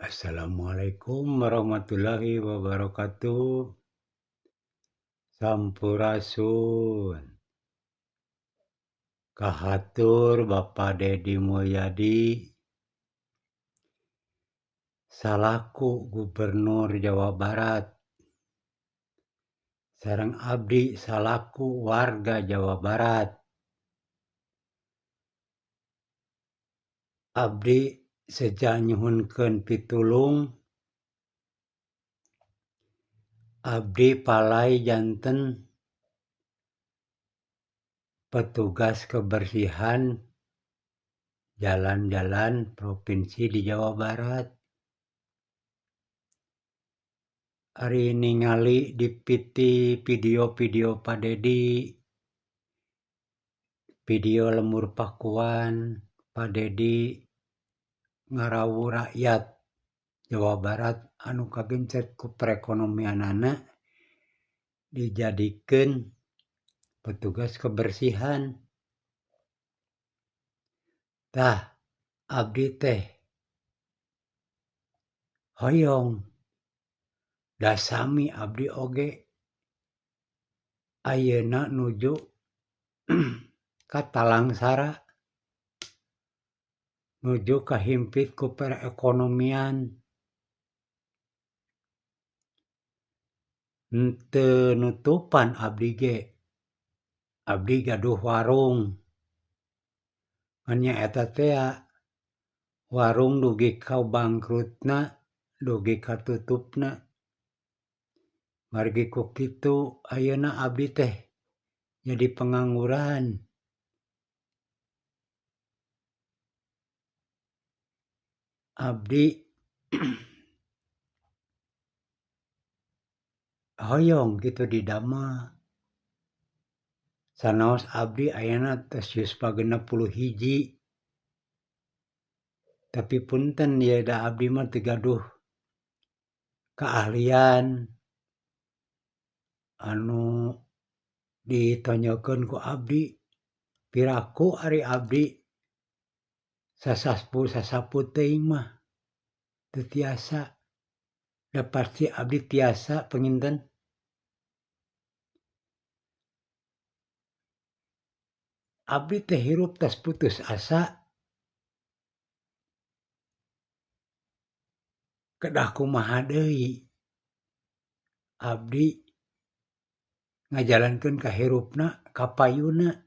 Assalamualaikum warahmatullahi wabarakatuh. Sampurasun. Kahatur Bapak Dedi Mulyadi salaku Gubernur Jawa Barat sareng abdi salaku warga Jawa Barat. Abdi seja nyuhunkeun pitulung abdi palay janten petugas kebersihan jalan-jalan provinsi di Jawa Barat. Ari ningali di video-video Pak Dedi, video Lembur Pakuan, Pak Dedi ngarawu rakyat Jawa Barat anu kagencet ku perekonomianana dijadikeun petugas kebersihan. Tah, abdi teh hoyong da sami abdi oge ayeuna nuju ka talangsara, nuju kahimpit ku perekonomian. Henteu nutupan abdi ge, abdi gaduh warung. Ngan nyaeta tea warung dugi ka bangkrutna, dugi ka tutupna. Margi ku kitu ayeuna abdi teh jadi pengangguran. Abdi hoyong kitu didamel. Sanaos abdi ayeuna tos yuswa 61. Tapi punten ye da abdi mah teu gaduh keahlian anu ditonjolkeun ku abdi. Piraku ari abdi sasapu sasapu teuing mah teu tiasa. Da pasti abdi tiasa panginten. Abdi teh hirup tos putus asa. Kedah kumaha deui abdi ngajalankeun kahirupna ka payuna.